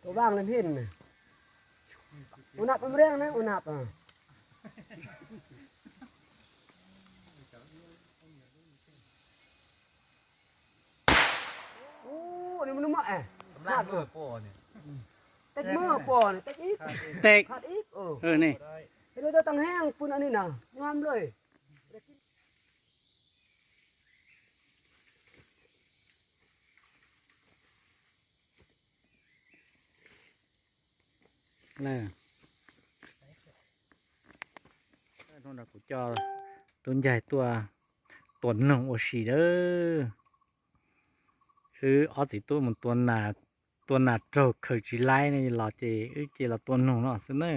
Ua vang li hin. Ua nap ua nreeg na, ua nap. Ub, ni mnuj maj es. Tes maj pom ne, tes ib. Tes. Khab ib, ub. Ub, ni. Tes no cov tag heev pw no ni na, nyuam loj. Kuv coj tub ncaig tuaj tua noog ua si lawm. Wb ob txiv tub mus tua nas, tua nas raug khaws tsis laib ne los ces wb cia los tua noog no xwb na.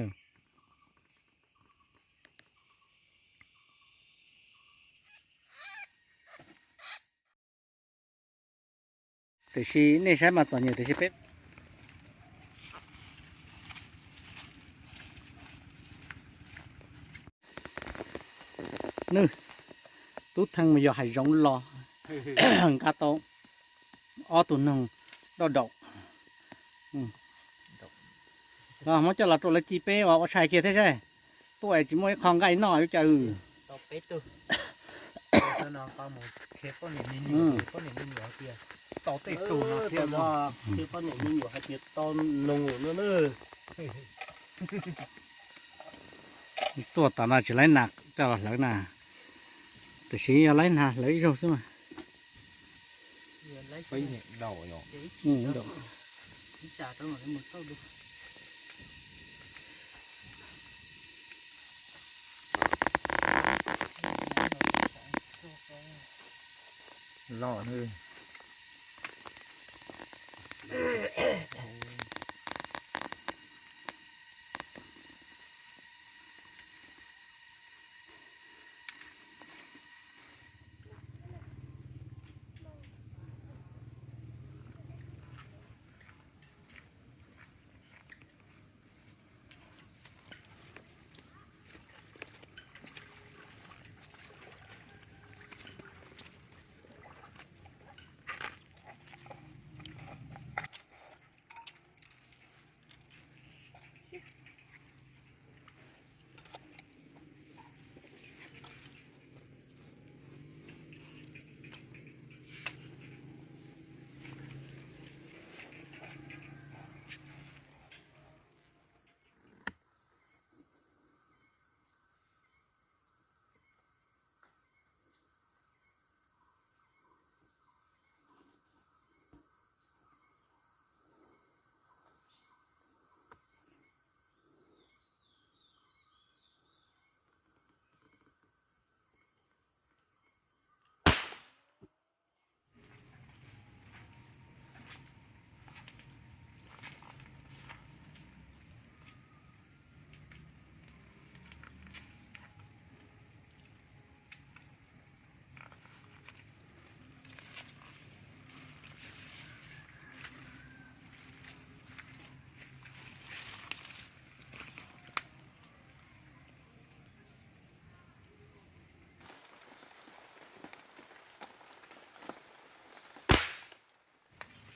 Tiam sis nej saib mas txom nyem tiam sis peb nws tub theej mus yos hav zoov los nqa tau ob tug noog doj daum. Los muab coj los rau lawv ci peb ua ua tshais kiag thiab seb. Tuaj es tsis muaj ib qho nqaij noj yuav cas. Tuaj tom no tsis laib nas coj los hlawv na, tiam sis yog laib nas hlawv ib zaug xwb mas. Loj.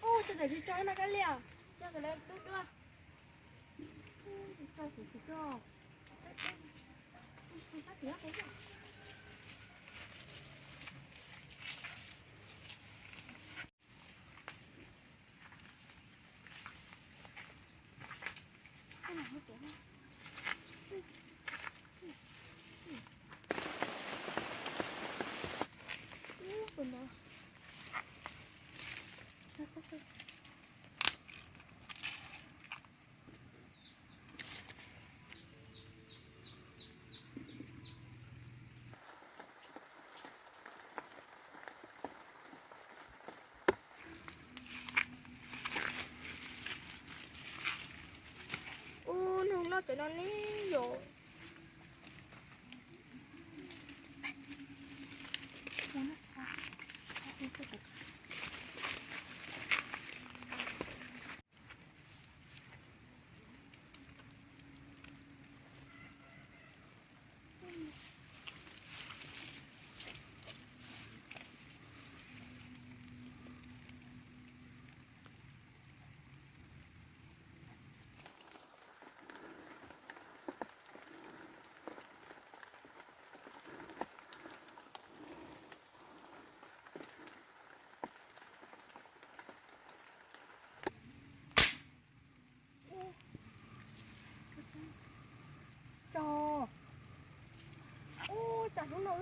Ub, tus ntawm tsis tso no kab liam, tso kom lawv tub dua. Tso kuv xim tso. Ub, noog noj cov no ne yom.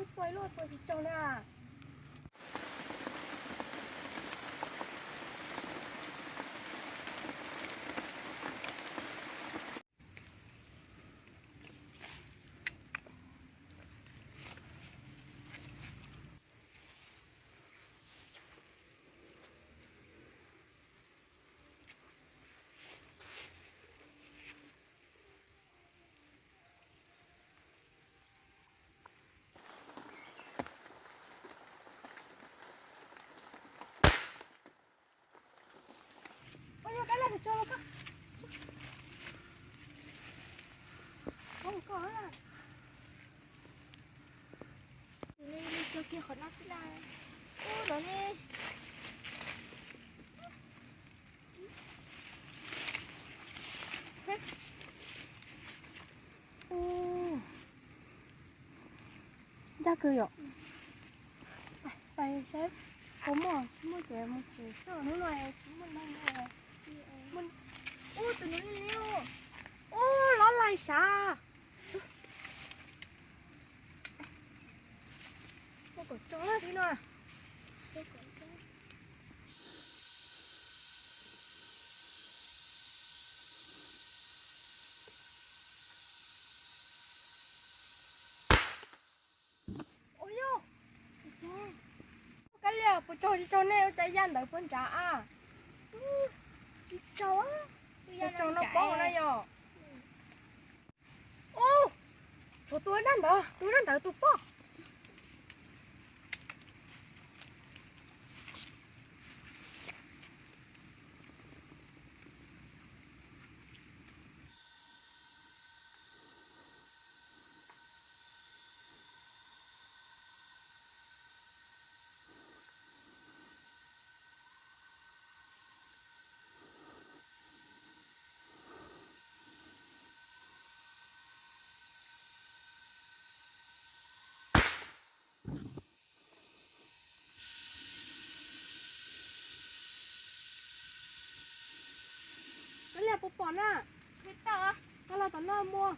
Xua ib lub tua tsis tsaug na. Tus no li, li cog kiag qhov no xwb na. Ub, no ne. Ub, ncaj kawg yom. Pais saib puas muaj, tsis muaj ces mus tsev xwb, hnub no tsis muaj neeg li. Ub, tus no li li. Ub, lob lais sav. Ua kom tso lawm xwb no. Ua yog, kab liam puas tsaug tsis tsaug nej ua cas ya ntawd puag nrad a? Tsis tsaug, tsis tsaug no poob na yog. Ub, tshuav tus dab ntawd, tus dab ntawd tus poj. Kab liam puas pom na? Kab los tom no muag.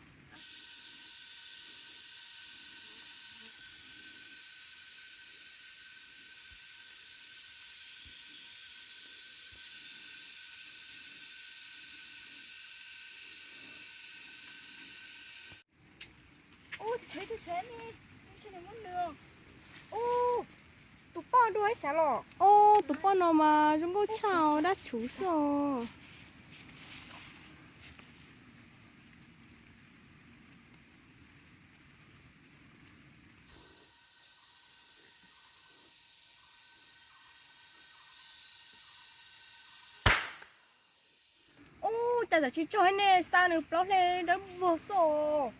Ub, tus poj dua ib sab los. Ub, tus poj no mas zoo nkauj tshaj dab tshuv xwb os. Ub, cas txawm tsis tsaug ne, xa nws plaub hle dawb vog xwb os.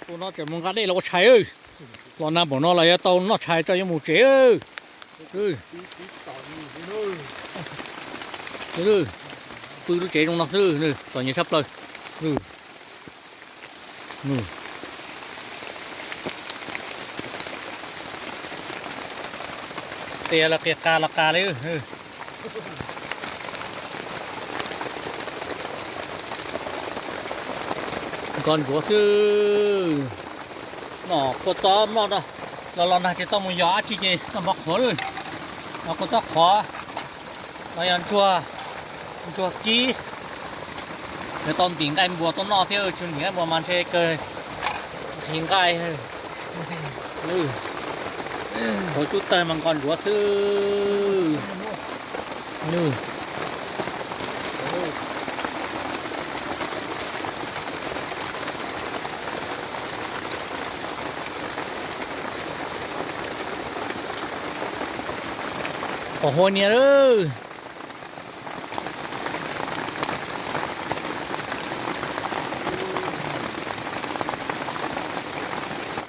Tus no tseem mus nqa dej los ua tshais. Los nag npaum no los yuav tau noj tshais tso yuav mus tsev. Pw lub tsev zoo no xwb, txom nyem tshaj plaws. Tes los qia qas los qas li. Nkos ntsuav xwb. Noj kua txob noj, los los nag ces tau mus yos dab tsi ces noj mov qhuav lawm. Noj kua txob qhuav, los yog ntsuag, ntsuag kib. Yuav tau ntim nqaij npua tuaj noj thiab, tsis ntim nqaij npua mas ntshe kawg nqhis nqaij. Qhuav cub tawg mas nkos ntsuav xwb. Qos hua niag lawm.